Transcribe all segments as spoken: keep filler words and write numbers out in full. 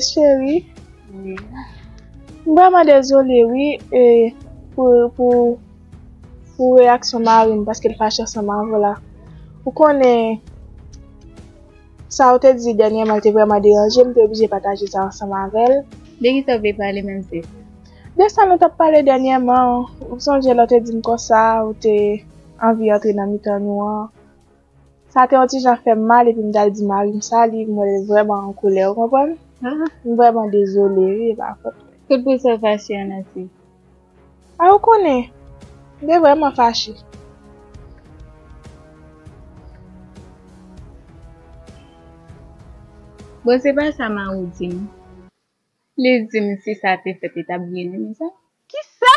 Cheri, m vrèman dezole, wi, e, pou, pou, pou reyaksyon mari m, paske l fache ansanm avè w la. Ou konnen, sa w te di dènyèman, l te vrèman deranje m, m te oblije pataje sa ansanm avè l. De kisa w vle pale menm, sis? De sa nou t ap pale dènyèman. Ou sonje lè w te di m konsa, ou te anvi antre nan mitan nou an. Sa te yon ti jan fè m mal, epi m t al di mari m sa, li, m wè l vrèman an kolè, ou konprann? Ah. M vrèman dezole, wi, e pa fòt mwen. Tout pou sa w fache an, Nancy. A, ou konnen, m te vrèman fache. Bon, se pa sa mari w di m. Li di m si sa te fèt, li t ap byen renmen sa. Kisa?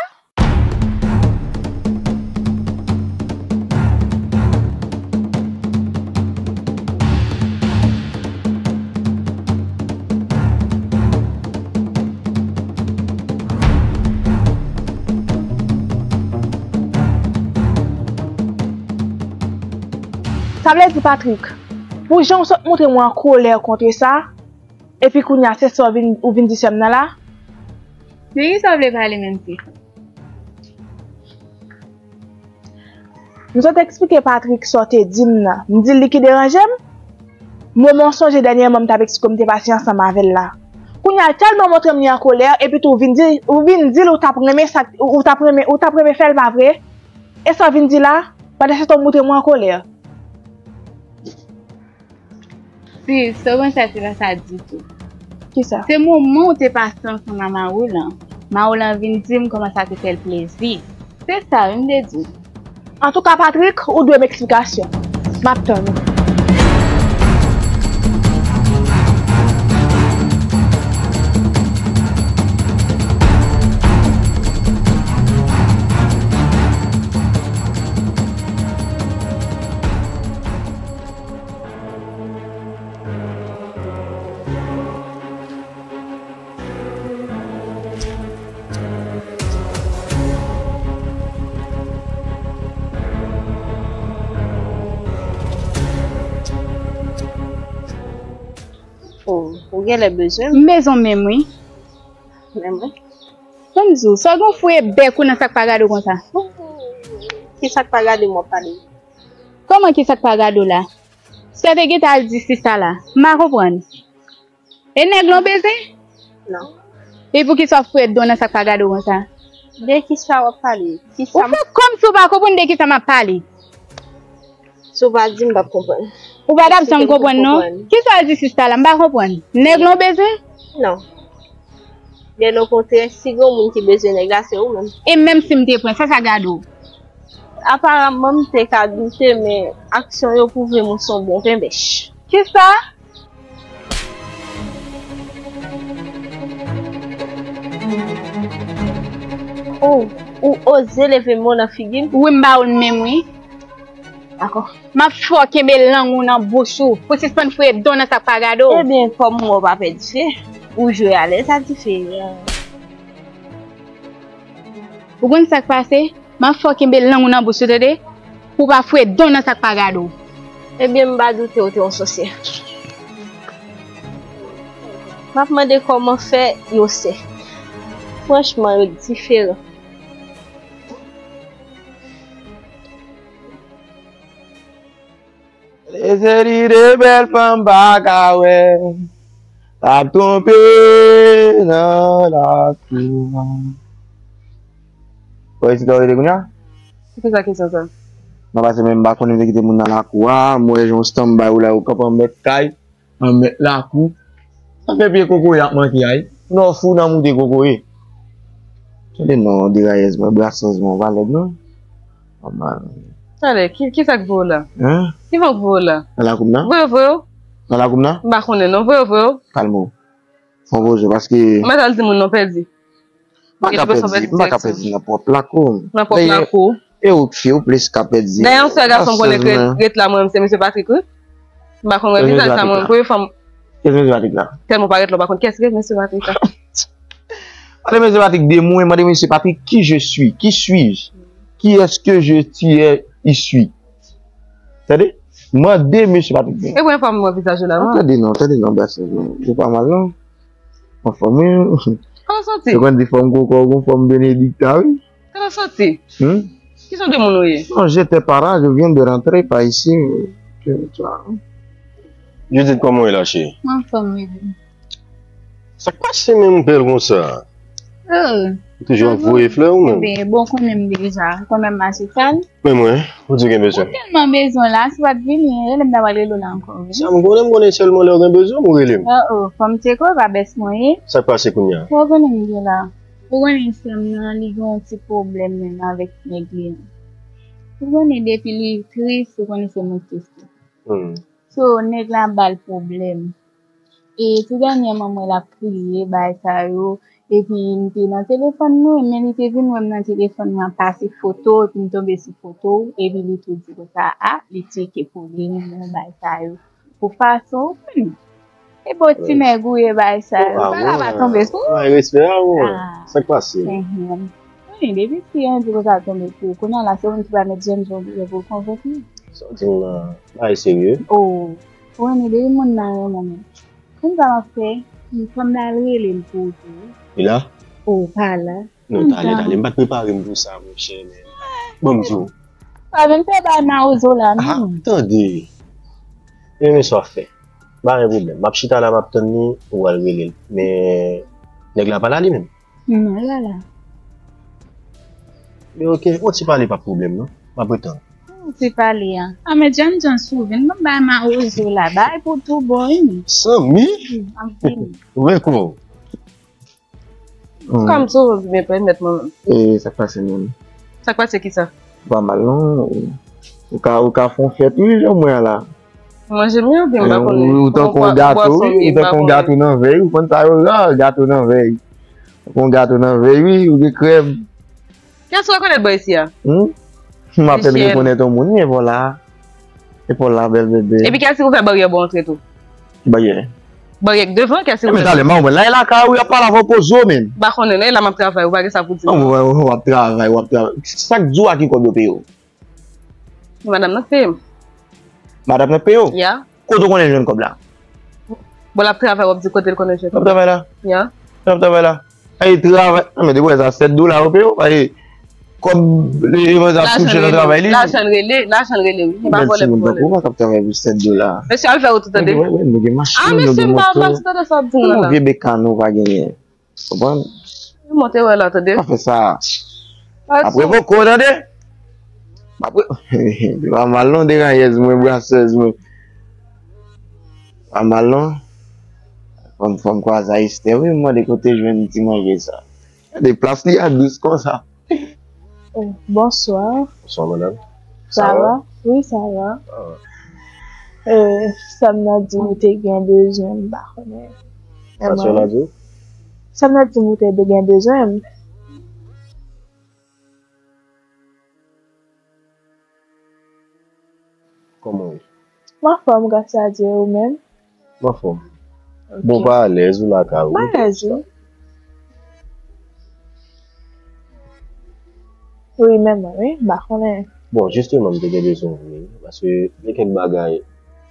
Sa vle di, Patrick, pou jan w sot montre mwen an kolè kont sa, epi kounye a se sa w vin, ou vin di sè m nan la? De kisa w vle pale menm, sis? M sot eksplike Patrick sa w te di m nan. M di l li ki deranje m. Moman w sonje dènyèman m t ap eksplike w m te pase ansanm avè l la. Kounye a, l tèlman montre m li an kolè, epi tou ou vin di, ou vin di l ou t ap renmen sa, ou t ap renmen, ou t ap renmen fè l, pa vre? E sa w vin di la, pandan se tan w montre m w an kolè. Sis, sa w panse a, se pa sa ditou. Kisa? Se moman w te pase ansanm a mari w lan. Mari w lan vin di m kòman sa te fè l plezi. Se sa wi m te di w. Antouka, Patrick, ou dwe m eksplikasyon. M ap tann ou. Oh, ou genlè bezwen m. M bezwen w menm, wi. Menm, wi. Ban m di w, sa w gen w foure bèk ou nan sa k pa gade w konsa? Ki sa k pa gade m w ap pale? Kòman ki sa k pa gade w la? Sa te gentan al di sista la. M pa konprann. E nèg lan w bezwen? Non. E poukisa w ap foure do nan sa k pa gade w konsa? De kisa w ap pale? Ou fè kòmsi w pa konprann de kisa m ap pale. Si w pa di, m p ap konprann. Ou pa t ap janm konprann, non? Kisa w di sista la? M pa konprann. Nèg lan w bezwen? Non. Byen okontrè, si gen moun ki bezwen nèg la, se ou menm. E menm si m te pran, sa sa gade w? Aparamman, m te ka doute, men aksyon yo pwouve m ou se yon bon penbèch. Kisa? Oh, ou oze leve mo nan figi m? Wi, m ba ou l menm, wi. Dakò. M ap fè w kenbe lang ou nan bouch ou, pou sispann foure do nan sa k pa gade w. Ebyen, kòm ou wè w pa pè dife, ou jwe alèz ak dife. Ou konn sa k pase? M ap fè w kenbe lang ou nan bouch ou, tande? Pou w pa foure do nan sa k pa gade w. Ebyen, m pa doute w te yon sòsyè. M ap mande kòman fè yo sè. Franchman, yo diferan. Lezeli de bèl fanm pa ka wè, l ap twonpe nan lakou a. Wè isit la w rete kounye a? Kisa kesyon sa? Nan pase menm m pa konnen m te kite moun nan lakou a, m wè jan w stanbay ou la, ou kanpe an mèt kay. An mèt lakou. Sa fè pye kokoye ap manke a wi. Non, fou nan moute kokoye. Tande non, derayèz mwen, brasèz mwen, ou pa lèd non. Nòmal. Tande, ki, ki sa k voye w la? Hein? Ki fè w voye w la? Nan lakou m nan? Voye w, voye w. Nan lakou m nan? M pa konnen non, voye w, voye w. Kalme w. Fò w poze paske. M pa t al di moun non pèdi. M pa ka pèdi, m pa ka pèdi nan pwòp lakou m. Nan pwòp lakou. E ou k fi, ou plis ka pèdi. Dayè yon sèl gason m konnen k ret, ret la, mwen menm, se mesye Patrick, wi. M pa konn wè vizaj sa, mwen, premye fwa m. Kiyès mesye Patrick la? Tèlman w pa ret la, w pa konn kiyès mesye Patrick la. Mande mesye Patrick de mwen, mande mesye Patrick, qui je suis? Qui suis-je? Qui est-ce que je suis, euh, ici? Tande? Mande mesye Patrick de mwen. E premye fwa m wè vizaj ou la, non? Tande non, tande non, brasèz mwen. Ou pa mal non. Anfòm, wi. Kòman w santi? Yo konn di fòm koko, ou gon fòm benedikta, wi. Kòman w santi? Hmm? Ki jan de moun ou ye? Non, j'étais pas là, je viens de rentrer par ici. Je, tu vois. Judith, kòman w ye la, cheri? Mwen anfòm, wi. Sa k pase menm ou bèl konsa? Oh. Ou toujou ap voye flè ou menm? Ebyen, bon, konnen m deja, konnen m mache sal. Men mwen, ou di w gen bezwen. Ou tèlman bezwen la, si w pa t vini, rele m ta pral rele w la ankò, wi. Sa m konnen, m konnen sèlman lè w gen bezwen m ou rele m. Oh, oh, fò m tcheke w, pa bès mwen ye. Sa k pase kounye a? Ou konnen m gen la. Ou konnen sè m nan, li gen yon ti pwoblèm menm avèk nèg li an. Ou konnen depi li tris, ou konnen se mwen k tris tou. Hmm. So, nèg la ba l pwoblèm. E tou dènyèman, m wè l ap kriye, bagay sa yo. Epi, m te nan telefòn mwen, men li te vin wè m nan telefòn mwen, ap pase foto, epi m tonbe sou foto w, epi li tou di konsa, a, li tcheke pou li, yon bagay sa yo. Pou fason w konn. E bon ti nèg ou ye, bagay sa yo. Ou pa ka pa tonbe sou. Bay respè a ou. Ah. Sa k pase? Mhm. Wi, depi fi an di konsa tonbe sou ou, kounye a la, se ou menm ki pa met jènjan ou byen pou l konvenk li. Sa w di m nan, bagay serye? Oh, ou konnen depi moun nan renmen mwen. Konn sa m ap fè? M, fò m al rele l pou ou tou. Li la? Oh, pa la. Non, tale, tale. M pa t prepare m pou sa, monchè, men. Ban m di w. Pa vin fè bagay mawozo la, non. Ah, tande. Men, men sa w ap fè. Pa gen pwoblèm. M ap chita la, m ap tann li, ou al rele l. Men, nèg la pa la li menm? Non, l pa la. Men oke, yon ti pale pa pwoblèm, non. M ap ret tann. Yon ti pale a. A, men John John sou vin, ban m bay mawozo la, bay pou tou bon, wi. Sanmi? M ap vini. Ou wè kò. Hmm. Kòm tou, byen pèmèt mwen menm. E sa k pase menm? Sa k pase ki sa? Pa mal, non. Ou, ou ka, ou ka fè yon fèt, wi, jan mwen an la. Manje m yo, byen, m pa konnen. Ou tankou yon gato, wi, ou tankou yon gato nan vèy, ou konn sa yo, ah, gato nan vèy. Tankou yon gato nan vèy, wi, ou gen krèm. Kiyès ou rekonèt bò isi a? Hmm? M apèn rekonèt yon moun, wi, e Paul la. E Paul la, bèl bebe. Epi kiyès ki pou fè baryè bò antre tou? Baryè. Baryè k devan, kiyès ki pou fè? Men talè, m a wè la, e lakay ou, y ap pale avè w poze w, menm. M pa konnen, non, e la m ap travay, ou pa gen sa pou di. Oh, w, w, w ap travay, w ap travay. Sa k di w a ki kòb yo peye w? Madanm nan k peye m. Madanm nan k peye w? Ya. Kote w konnen l jwenn kòb la? Bon, l ap travay, w ap di kote l konnen l jwenn kòb la. L ap travay la? Ya. L ap travay la? Ay, travay. Ah, men depi w wè sa, sèt dola yo peye w. Ay, kòb, li, li ap touche nan travay li. Lajan l rele, lajan l rele, wi. Li pa vòlè pou vòlè. Ou pa t ap travay pou sèt dola. Mesye al fè wout ou tande. Mwen gen, mwen gen machin, mwen gen moto. Ah, mesye, m pa, m pa tande sa w ap di m nan la. Yon vye bekàn ou pa genyen. Konprann? Monte wè la, tande. Pa fè sa. M ap revoke w, tande. M ap re-, li pa mal non, deranyèz mwen, brasèz mwen. Pa mal non. Fò m, fò m kwaze a Esther, wi, m mande kote jwenn ti manje sa. Gade plas li a dous konsa. Oh, bonsoir. Bonsoir, madame. Ça va? Ça va? Oui, ça va. Ah. Euh, Samna di ou te gen bezwen m, m pa konnen. Sa Samna di ou? Samna di m ou te gen bezwen m. Kòman w ye? M anfòm, gras a Dye, ou menm? M anfòm. Ok. Bon, pa alèz ou lakay ou? M alèz, wi. Wi, men mwen, wi, m pa konnen. Bon, jisteman, m te gen bezwen w vini, paske gen kèk bagay,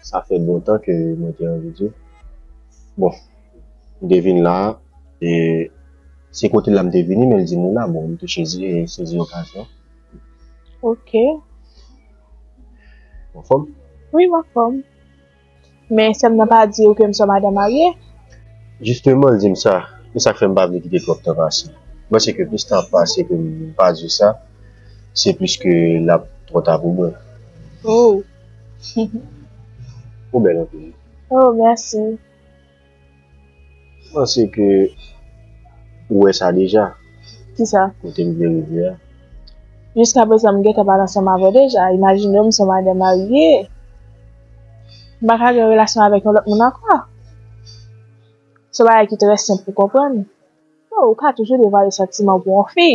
sa fè lontan ke mwen te anvi di w. Bon, m te vin la, e se kote la m te vini, men l di m ou la, bon, m tou sezi, sezi okazyon. Ok. Ou anfòm? Wi, m anfòm. Men sè m nan pa di w ke m se yon madanm marye? Jisteman, l di m sa. Se sa k fè m pa vle kite twòp tan pase. M panse ke plis tan ap pase ke m pa di w sa, se plis ke l ap twò ta pou mwen. Oh. Ou bèl anpil. Oh, mèsi. M panse ke ou wè sa deja. Kisa? Kote m vle rive a. Jiskaprezan, m gentan pale ansanm avè w deja. Imajine w, m se yon madanm marye. M pa ka gen relasyon avèk yon lòt moun ankò. Se yon bagay ki trè senp pou konprann. Yo, ou ka toujou devwale santiman w pou yon fi.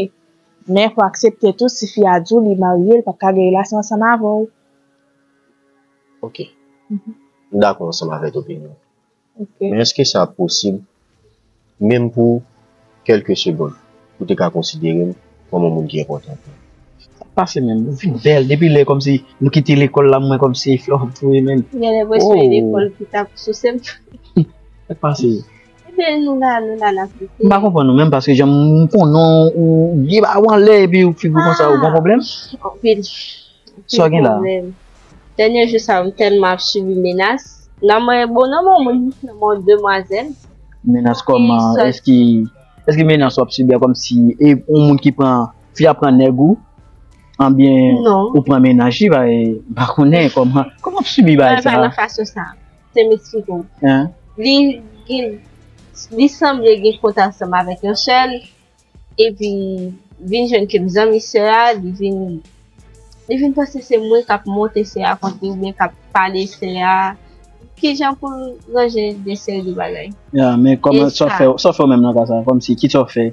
Men fò w aksepte tou, si fi a di w li marye, l p ap ka gen relasyon ansanm avè w. Ok. Mhm. M dakò ansanm avèk opinyon w. Ok. Men èske sa posib, menm pou kèlke segonn, pou te ka konsidere m kòm yon moun ki enpòtan pou ou? Sa k pase menm? Ou vin bèl. Depi lè kòmsi nou kite lekòl la, mwen kòmsi flè w ap voye menm. Gen enpresyon e lekòl ki t ap souse m. Sa k pase? Pil nou la, nou la n ap lite. M pa konprann ou menm, paske jan m konnen w, ou byen ba ou anlè, epi ou figi w konsa, ou gen pwoblèm? Anpil. Sa w gen la? Pwoblèm. Dènye jou sa yo, m tèlman ap sibi menas. Nan men, bon, nan men yon moun, nan men yon demwazèl. Menas kòman? Èske, èske menas w ap sibi a kòmsi e yon moun ki pran, fi a pran nèg ou, anbyen ou pran mennaj li, pa, m pa konnen kòman, kòman w ap sibi bagay sa? Nan fason sa, te m eksplike w. Li gen, li sanble gen kont ansanm avèk yon sè l, epi vin jwenn ke m zanmi sè a, li vin, li vin panse se mwen k ap monte sè a kont li, oubyen k ap pale sè a. Kijan pou l ranje de seri de bagay. Ya, men kòman, sa w fè, sa w fè w menm nan ka sa? Kòmsi, ki sa w fè?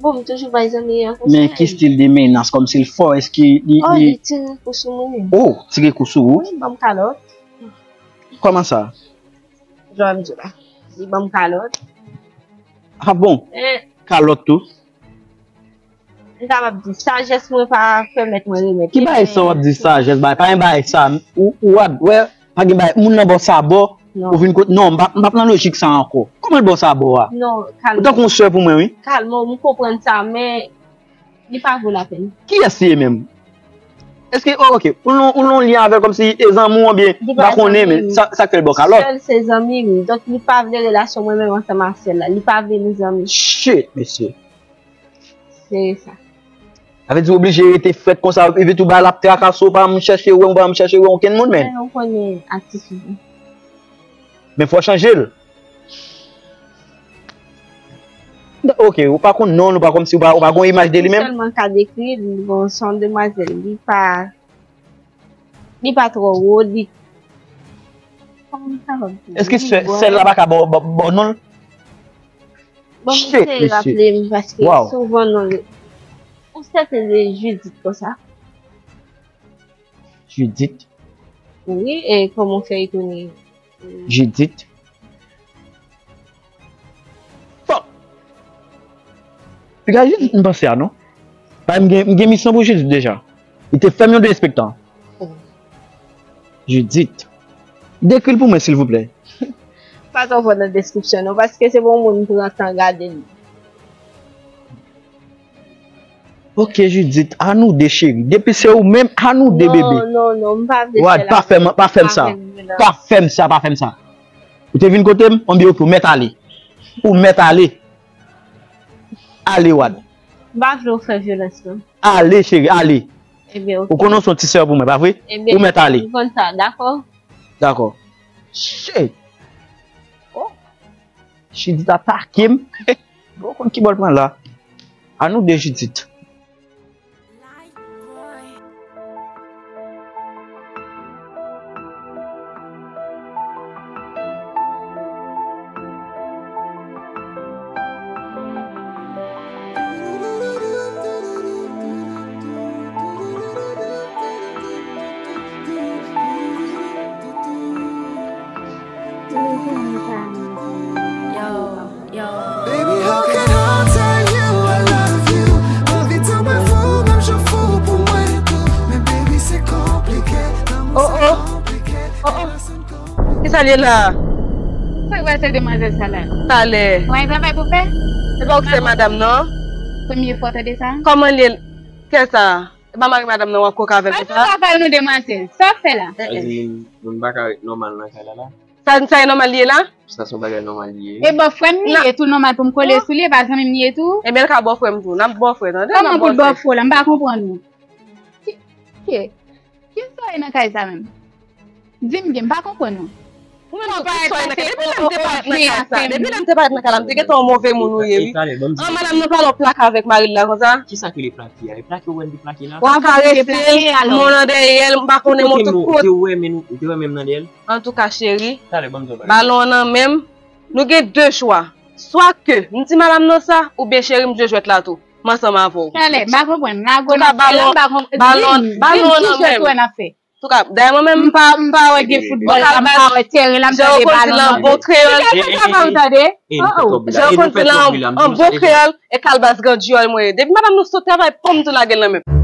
Bon, m toujou bay zanmi an konsèy. Men ki stil de menas, kòmsi l fò, èske li, oh, li tire kou sou mwen. Oh, tire kou sou ou? Wi, ban m kalòt. Kòman sa? Jan m di la. Li ban m kalòt. Ah bon? Kalòt tou? M kapab di, sajès mwen pa pèmèt mwen remèt li, men ki bagay sa w ap di, sajès? Bagay, pa gen bagay sa. Ou, ou wè, pa gen bagay. Moun nan ba w sabò, ou vin kot, non, m pa, m pa pran lojik sa ankò. Kòman l ba w sabò a? Non, kalme. Ou tankou yon sè pou mwen, wi. Kalme, m konprann sa, men li pa vo lapèn. Kiyès li ye menm? Èske, oh, ok, ou nan, ou nan lyen avè l kòmsi e zanmi w oubyen m pa konnen, men sa, sa k fè l ba w kalòt? Sèl se zanmi m, donk li pa vle relasyon mwen menm ansanm ak sè l la, li pa vle nou zanmi. Shit, mesye. Se sa. Sa vle di w oblije rete frèt konsa, epi tou ba l ap trakase w, pa janm chèche wè, ou pa janm chèche wè okenn moun, men. Men ou konnen atitid li. Men fò w chanje l. Ok, ou pa konn non l, ou pa kòmsi, ou pa, ou pa gon imaj de li menm? Sèlman ka dekri l, bon, se yon demwazèl, li pa, li pa twò wo, li, kòman m kapab di? Èske sè, sè l la pa ka ba w, ba w non l? Bon, m eseye raple m, paske souvan non l, ou sèten de Judith konsa? Judith? Wi, e kòman w fè etone? Judith. Bon. Piga Judith m panse a non. Paske m gen, m gen misyon pou Judith deja. Li te fè m yon derespektan. Judith. Dekri l pou mwen, silvouplè. Pa twò fò nan deskripsyon non, paske se pa yon moun m pran tan gade li. Ok, Judith, a nou de, cheri. Depi se ou menm, a nou de, bebe. Non, non, non, m pa vle fè la. Pa fè m, pa fè m sa. Pa fè m sa, pa fè m sa. Ou te vin kote m, oubyen ou mèt ale. Ou mèt ale. Ale, Wad. M pa vle w fè vyolans non. Ale, cheri, ale. Ebyen, ok. Ou konnen w se yon ti sè pou mwen, pa vre? Ou mèt ale. Ebyen, m konn sa, dakò? Dakò. Shit. Oh. Judith atake m. Bon, konn ki bò l pran la. A nou de, Judith. Yo, yo. Baby, how can I tell you I love you? Anvi tanmen fou, menm jan fou pou mwen tou. Men baby, se konplike. Lanmou se konplike. Relasyon konplike. Kisa l ye la? Sa k pase demwazèl sa la? Talè. Ou gen travay pou fè? Se pa ou ki se madanm non? Premye fwa w tande sa? Kòman l ye? Kisa? E pa mari madanm nan w ap koke avè l konsa? Al fè travay nou demwazèl. Sa w ap fè la? Sa di moun, moun pa ka ret nòmal nan kay la la? Sa, sa e nòmal li ye la? Sa se yon bagay nòmal li ye. E bòfrè m li ye tou, nòmal pou m kole sou li, e pa zanmi m li ye tou? Ebyen l ka bòfrè m tou, n ap bòfrè, tande? Kòman pou l bòfrè w la? M pa konprann ou. Ki, ki, kisa w ye nan kay sa menm? Di m byen, m pa konprann ou. Ou menm tou, kisa w ye nan kay? Depi lè m te parèt nan kay sa, depi lè m te parèt nan kay la, m te gentan yon move moun ou ye wi. An, madanm nan pale w plake avèk mari l la konsa. Kisa k rele plake a? E plake ou wè m te plake la? W ap karese l, men w nan dèyè l, m pa konnen monte kot. Ou te wè men m nan dèyè l? Antouka cheri, balon an nan men m. Nou gen de chwa. Swa ke m di madanm nan sa, oubyen cheri m jwe jwèt la tou. M ansanm avè w. Talè, m pa konprann. Lago n ap fè la, m pa konprann. Balon, balon an nan men m. Antouka, dayè mwen menm, m pa, m pa wè gen foutbòl la, m pa wè teren la, m tande balon nan men m. Jan w konn di l an bon kreyòl. Jan w konn di l an bon kreyòl, e kalbas grandiyòl mwen ye. Depi madanm nou sot travay, pòm tou lage l nan men m.